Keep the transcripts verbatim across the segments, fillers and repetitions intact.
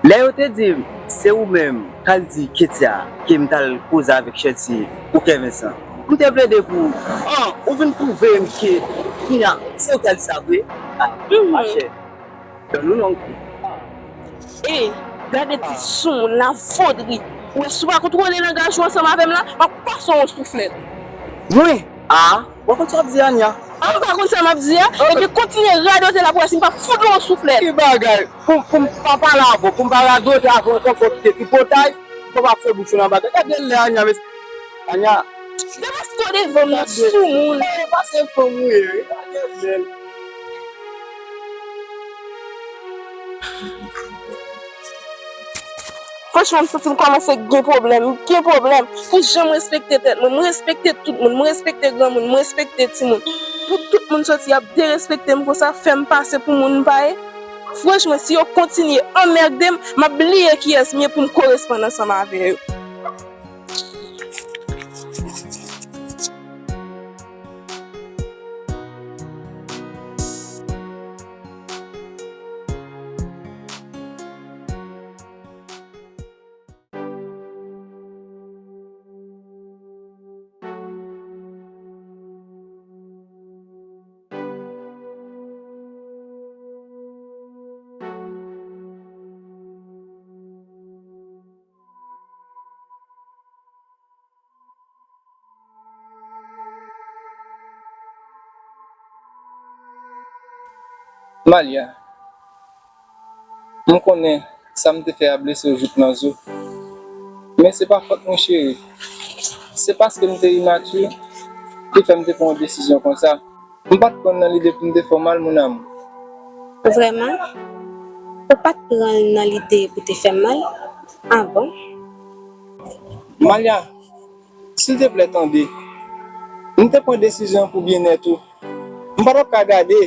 Lè yo te di m se ou menm k al di Ketia ke m t al koze avèk Chelsea pou kè Vincent, m te plede pou, an, ou vin pwouve m ke kounye a se ou k al di sa vre. Ah, machè. Donn ou non. Ey, gade ti soumoun la, vodri. Ou wè si w pa kontwole langaj ou ansanm avè m la, m ap pase w yon souflèt. Mwen? Ah, w konn sa w ap di, Ania? Ah, ou pa konn sa m ap di a? Ebyen, kontinye radote la pou w wè si m p ap fout ou yon souflèt. Ki bagay? Pou, pou m pa pale avè w, pou m pa radote avè w ankò, fò w kite tripotay, fò w pa fè bouch ou nan bagay. Gade lè Ania, mesye. Ania. Depaske w devan m nan, soumoun. Pase fanm ou ye, gade lè l. Franchman, m santi m kòmanse gen pwoblèm, m gen pwoblèm. Pou jan m respekte tèt mwen, m respekte tout moun, m respekte granmoun, m respekte timoun. Pou tout moun soti ap derespekte m konsa, fè m pase pou moun m pa ye. Franchman, si yo kontinye anmède m, m ap bliye kiyès m ye pou m koresponn ansanm avè yo. Malia, m konnen sa m te fè a blese w jouk nan zo. Men se pa fòt mwen, cheri. Se paske m te imati ki fè m te pran yon desizyon konsa. M pa t pran l nan lide pou m te fè w mal, mon amour. Vrèman? Ou pa t pran l nan lide pou te fè m mal? Ah bon? Malia, silteplè, tande. M te pran desizyon pou byennèt ou. M pa t ap ka gade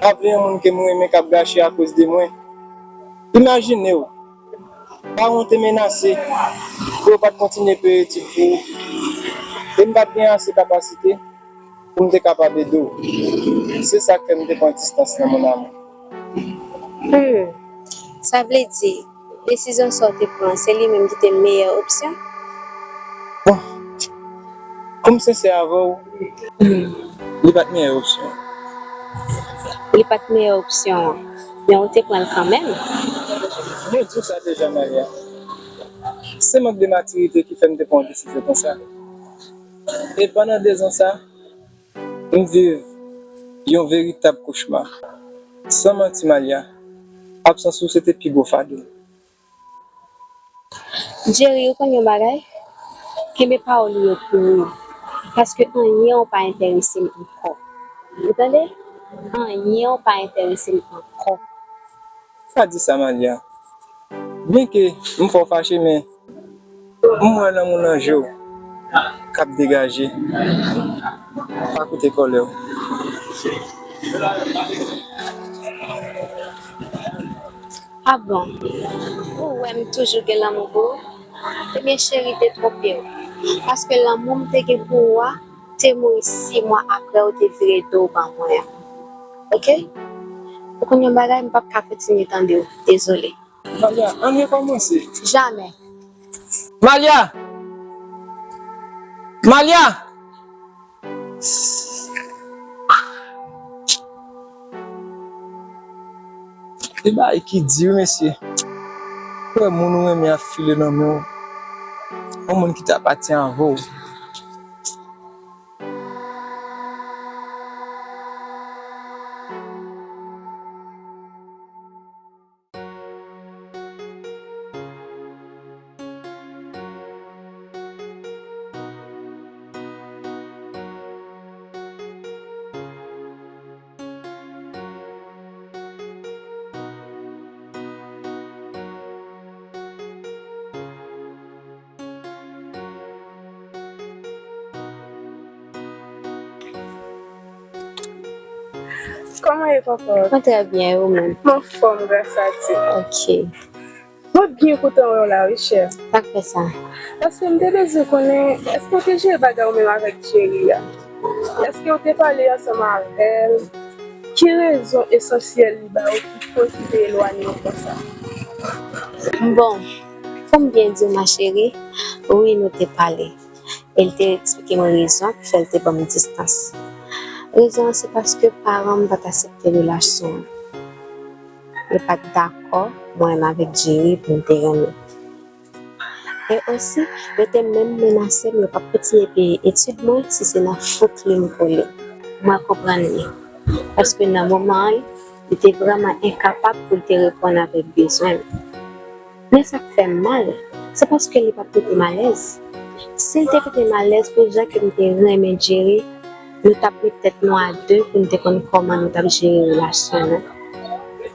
avni yon moun ke m renmen k ap gache akoz de mwen. Imajine w, paran w te menase pou yo pa t kontinye peye etid pou ou. E m pa t gen ase kapasite pou m te kapab ede w. Se sa k fè m te pran distans lan, mon amour. Hmm. Sa vle di, desizyon sa w te pran, se li menm ki te meyè opsyon? Bon, pou m sensè avè w, hmm, li pa t meyè opsyon. Li pa t meyè opsyon an, men ou te pran l kanmenm. Mwen di w sa deja, Malia. Se mank de matirite ki fè m te pran yon desizyon konsa. E pandan dezan sa, m viv yon veritab kochma. San manti, Malia, absans ou se te pi gwo fado m. Jerry, ou konn yon bagay? Kenbe pawòl ou yo pou ou. Paske anyen ou pa enterese m ankò. Ou tande? Anyen ou pa enterese m ankò. Pa di sa, Malia. Byenke m fè w fache, men m wè lanmou nan je w k ap degaje. Pa koute kòlè w. Ah bon? Ou wè m toujou gen lanmou pou ou? Ebyen, cheri, te twonpe w. Paske lanmou m te gen pou ou a te mouri sis mwa apre ou te vire do w ban mwen an. Oke? Ou konn yon bagay, m p ap ka kontinye tande w. Dezole. Malia, ann rekòmanse. Jamè. Malia! Malia! E bagay ki di wi, mesye. Ou wè moun ou renmen ap file nan men w. Yon moun ki t apatyen avè w. Kòman ye, Kòkòt? Mwen trè byen, e ou menm? Mwen anfòm, gras a Dye. Ok. Mwen byen kontan wè w la wi, chè. Sa k fè sa? Paske m te bezwen konnen, èske w te jere bagay ou menm avèk Jerry a? Èske w te pale ansanm avè l? Ki rezon esansyèl li ba w ki fè w kite elwanye w konsa? Bon, pou m byen di w, ma chérie, wi, nou te pale. E l te eksplike m rezon ki fè l te ban m distans. Rezon an se paske paran m pa t aksepte relasyon an. Yo pa t dakò mwen menm avèk Jerry pou n te renmen. E osi, yo te menm menase m yo p ap kontinye peye etid mwen si se nan fouk li m kole. Mwen konprann li, paske nan moman an, li te vrèman enkapab pou l te reponn avèk bezwen m. Men sa k fè m mal, se paske li pa t mete m alèz. Si l te mete m alèz pou jan ke m te renmen Jerry, nou t ap met tèt nou a de pou n te konn kòman nou t ap jere relasyon nou,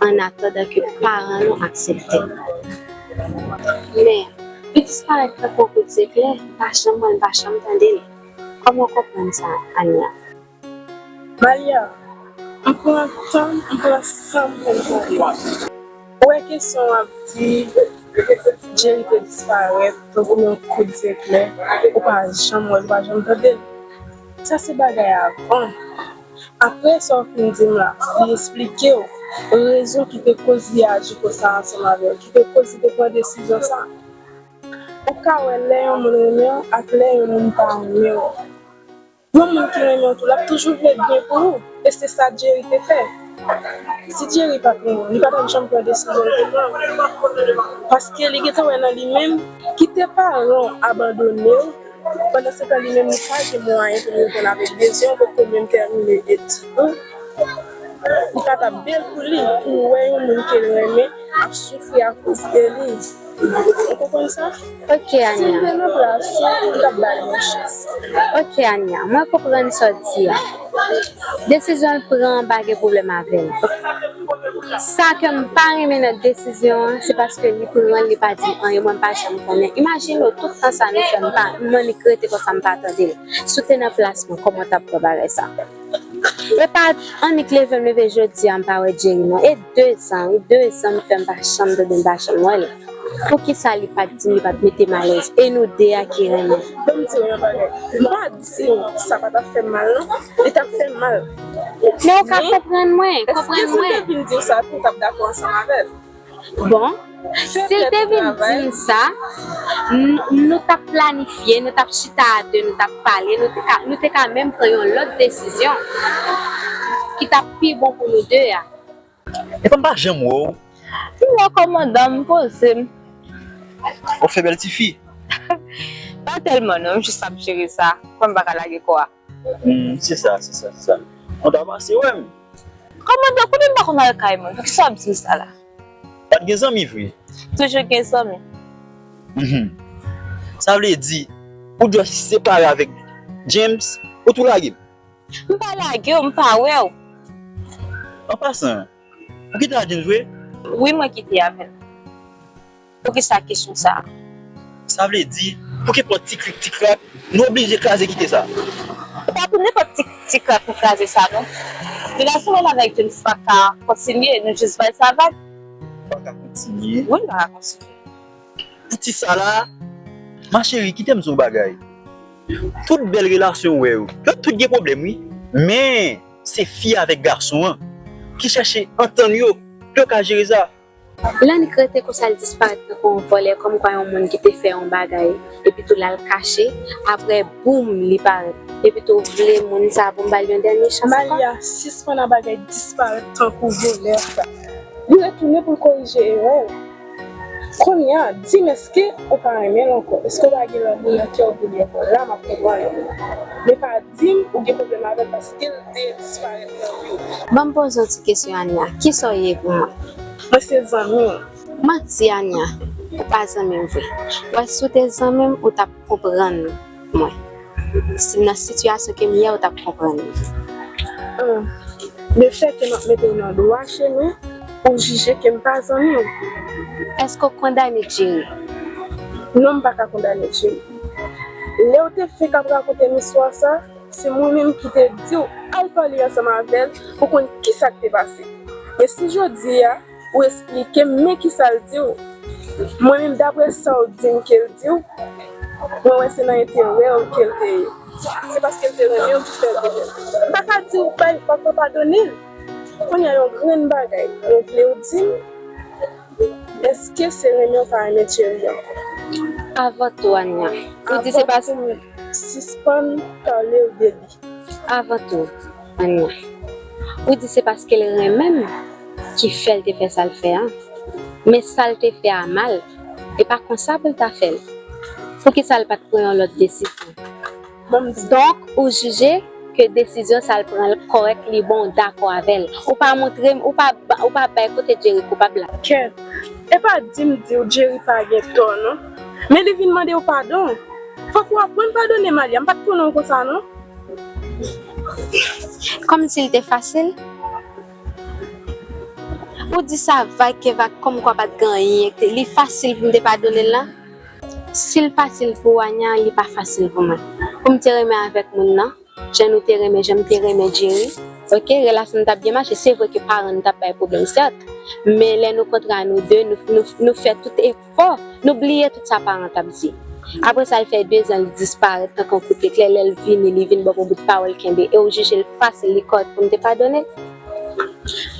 annatandan ke paran nou aksepte. Men, li disparèt tankou yon kout zeklè, m pa janm wè l, m pa janm tande l. Kòman w konprann sa, Ania? Malia, m pran tan m, m pran san m pou m tande w. Ou wè kesyon w ap di, Jerry te disparèt tankou yon kout zeklè, ou pa janm wè l, ou pa janm tande l. Sa se bagay avan. Apre sa w fin di m la, li esplike w rezon ki te koz li aji konsa ansanm avè w, ki te koz li te pran desizyon sa. Ou ka wè lè yon moun renmen w ak lè yon moun pa renmen w. Yon moun ki renmen w tou, l ap toujou vle byen pou ou. E se sa Jerry te fè. Si Jerry pa t renmen w, li pa t ap janm pran desizyon l te pran. Paske li gentan wè nan li menm, kite paran w abandone w, pandan se tan li menm li pa gen mwayen pou li reponn avèk bezwen w, potko menm tèmine etid ou. Li pa t ap bèl pou li, pou wè yon moun ke l renmen ap soufri akoz de li. Ou konprann sa? Ok, Ania. Si m te nan plas ou, m t ap ba li yon chans. Ok, Ania, mwen konprann sa w di a. Desizyon l pran an pa gen pwoblèm avè l. Sa ke m pa renmen nan desizyon an, se paske li pran l, li pa di m anyen, mwen m pa janm konnen. Imajine w, tout tan sa nou fè, m pa, m annik rete konsa, m pa tande l. Si w te nan plas mwen, kòman w t ap pran bagay sa? E pa annik leve m leve jodi a m pa wè Jerry non. E dezan, wi, dezan m fè m pa janm tande l, m pa janm wè l. Poukisa li pa t di m, li pa t mete m alèz? E nou de a ki renmen. Ban m di w yon bagay. M pa di w sa pa t ap fè m mal non. Li t ap fè m mal. Men ou ka konprann mwen, konprann mwen. Èske si m te vin di w sa tou, w t ap dakò ansanm avè l? Bon, si l te vin di m sa, n- nou t ap planifye, nou t ap chita a de, nou t ap pale, nou te ka, nou te ka menm pran yon lòt desizyon ki t ap pi bon pou nou de a. E kòm m pa janm wè w. M wè kòmandan m poze m. Ou fè bèl tifi. Pa tèlman non, m jis ap jere sa. Kòm m pa ka lage kò a. Hmm, se sa, se sa, se sa. Mwen ta panse wè m. Kòmandan, konnen m pa konn al kay moun. Poukisa w ap di m sa la? Pa t gen zanmi vre? Toujou gen zanmi. Mhm. Sa vle di, ou dwe separe avèk James, ou tou lage m? M pa lage w, m pa wè w. An pasan, ou kite a James vre? Wi, mwen kite avè l. Poukisa kesyon sa a? Sa vle di, pou kenpòt ti krik ti krak, nou oblije kraze kite sa. Se pa pou nenpòt ti krik ti krak nou kraze sa non. Relasyon mwen avèk James pa ka kontinye, nou jis bay sa vag. Pa ka kontinye? Wi, l pa ka kontinye. Pou ti sa la, ma chérie, kite m di w yon bagay. Tout bèl relasyon w wè yo, yo tout gen pwoblèm wi. Men, se fi avèk gason an ki chèche antann yo pou yo ka jere sa. L annik rete konsa, l disparèt tankou yon vòlè, kòmkwa yon moun ki te fè yon bagay, epi tou l al kache, apre, boum, li parèt. Epi tou, w vle moun sa pou m ba l yon dènye chans ankò? Malia, sispann ak bagay disparèt tankou vòlè sa. Li retounen pou l korije erè l. Kounye a, di m, èske ou pa renmen l ankò? Èske w pa gen lanmou nan kè w pou li ankò? La, m ap konprann ou. Men pa di m ou gen pwoblèm avè l paske l te disparèt nan vi w. Ban m poze w ti kesyon, Ania. Kisa w ye pou mwen? Mwen se zanmi w. Manti, Ania. Ou pa zanmi m vre. Wè, si w te zanmi m, ou t ap konprann mwen. Si nan sitiyasyon ke m ye a, ou t ap konprann mwen. Ah, lefètke m ap mete w nan dwa chemen, ou jije ke m pa zanmi w. Èske w kondane Jerry? Non, m pa ka kondane Jerry. Lè w te fenk ap rakonte m istwa sa, se mwen menm ki te di w al pale ansanm avè l pou konn kisa k te pase. Men si jodi a, ou esplike m, men kisa l di w. Mwen menm, daprè sa w di m ke l di w, mwen wè se nan enterè w ke l te ye. Se paske l te renmen w ki fè l te fè l. M pa ka di w bay vag, pa padone l. Kounye a, yon grenn bagay mwen vle w di m, Èske se renmen ou pa renmen Jerry ankò? Avan tou, Ania, ou di se pas- Avan pou m sispann pale w de li. Avan tou, Ania, ou di se paske l renmen m ki fè l te fè sa l fè a. Men sa l te fè a mal. E pa konsa pou l ta fè l. Poukisa l pa t pran yon lòt desizyon? Donk, ou jije ke desizyon sa l pran l kòrèk, li bon, ou dakò avè l. Ou pa montre m, ou pa, ou pa bay kote Jerry koupab la. Kèt, e pa di m di w Jerry pa gen tò, non. Men li vin mande w padon. Fòk ou aprann padone Malia. M pa t konnen w konsa, non. Kòmsi l te fasil? Ou di sa vag ke vag, kòmkwa pa t gen anyen. Li fasil pou m te padone l la? Si l fasil pou w, Ania, li pa fasil pou mwen. Pou m te renmen avèk moun nan, jan nou te renmen, jan m te renmen Jerry, oke, relasyon n t ap byen mache. Se vre ke paran n t ap bay pwoblèm, sèt, men lè nou kontre a nou de, nou, nou, nou fè tout efò, nou bliye tout sa paran t ap di. Apre sa, l fè dezan, li disparèt tankou yon kout eklè. Lè l vini, li vin ba w yon bout pawòl kenbe, e w jije l fasil, li kòrèk pou m te padone l?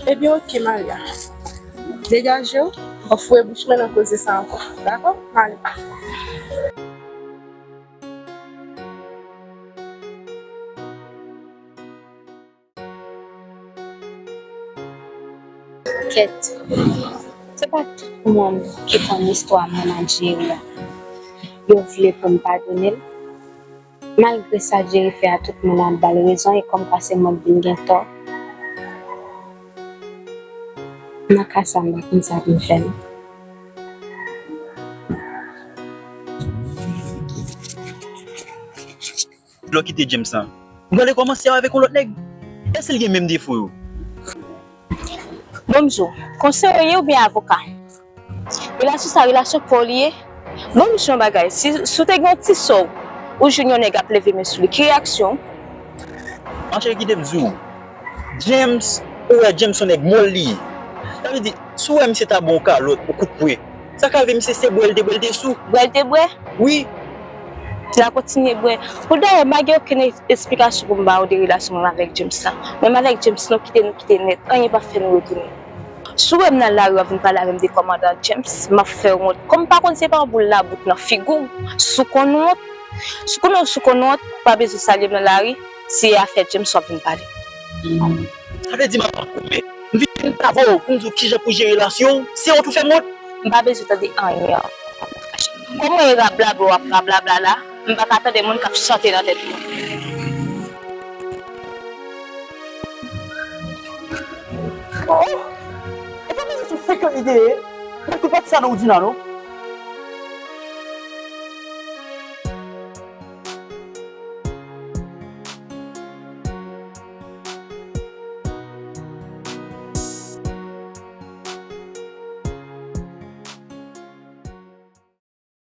Ebyen, oke, Malia. Degaje w, w ap foure bouch mwen nan koze sa ankò. Dakò? Male. Kèt, se pa tout moun ki konn istwa mwen ak Jerry a yo vle pou m padone l. Malgre sa Jerry fè a, tout moun ap ba l rezon, e kòmkwa se mwen k vin gen tò. Nan ka sa, m pa konn sa pou m fè, non. Lè w kite James lan, ou prale kòmanse avèk yon lòt nèg? Èske l gen menm defo yo? Bon, m di w, konseye oubyen avoka? Relasyon sa, relasyon pa w li ye. Bon, m di w yon bagay, si, si w te gen yon ti sè w, ou jwenn yon nèg ap leve men sou li, ki reyaksyon w? Monchè, kite m di w, James, ou wè James se yon nèg mòl li ye. Sa vle di, si w wè misye ta ba w yon kalòt, yon kout pwen, sa ka rive misye se bwè l te bwè, l te sou. Bwè l te bwè? Wi. L a kontinye bwè. Pou dayè, m pa gen okenn es-, esplikasyon pou m ba w de relasyon mwen avèk James lan. Mwen avèk James, nou kite, nou kite nèt. Anyen p ap fè nou retounen. Si w wè m nan lari, w ap vin pale avè m de kòmandan James, m ap fè w wont. Kòm m pa konn se pa yon boul labout nan figi w, si w konn wont, si w konn, si w konn wont, ou pa bezwen salye m nan lari, se afè James w ap vin pale. Sa vle di m ap pran koupe. M vin avè w pou m di w kijan pou jere relasyon w, se wont ou fè m wont. M pa bezwen tande anyen ankò. Kòm w rablabla w ap rablabla la, m pa ka tande moun k ap chante nan tèt mwen. Oh! E pa bezwen sou fake ide, mwen te pati sa nan Woodina, non.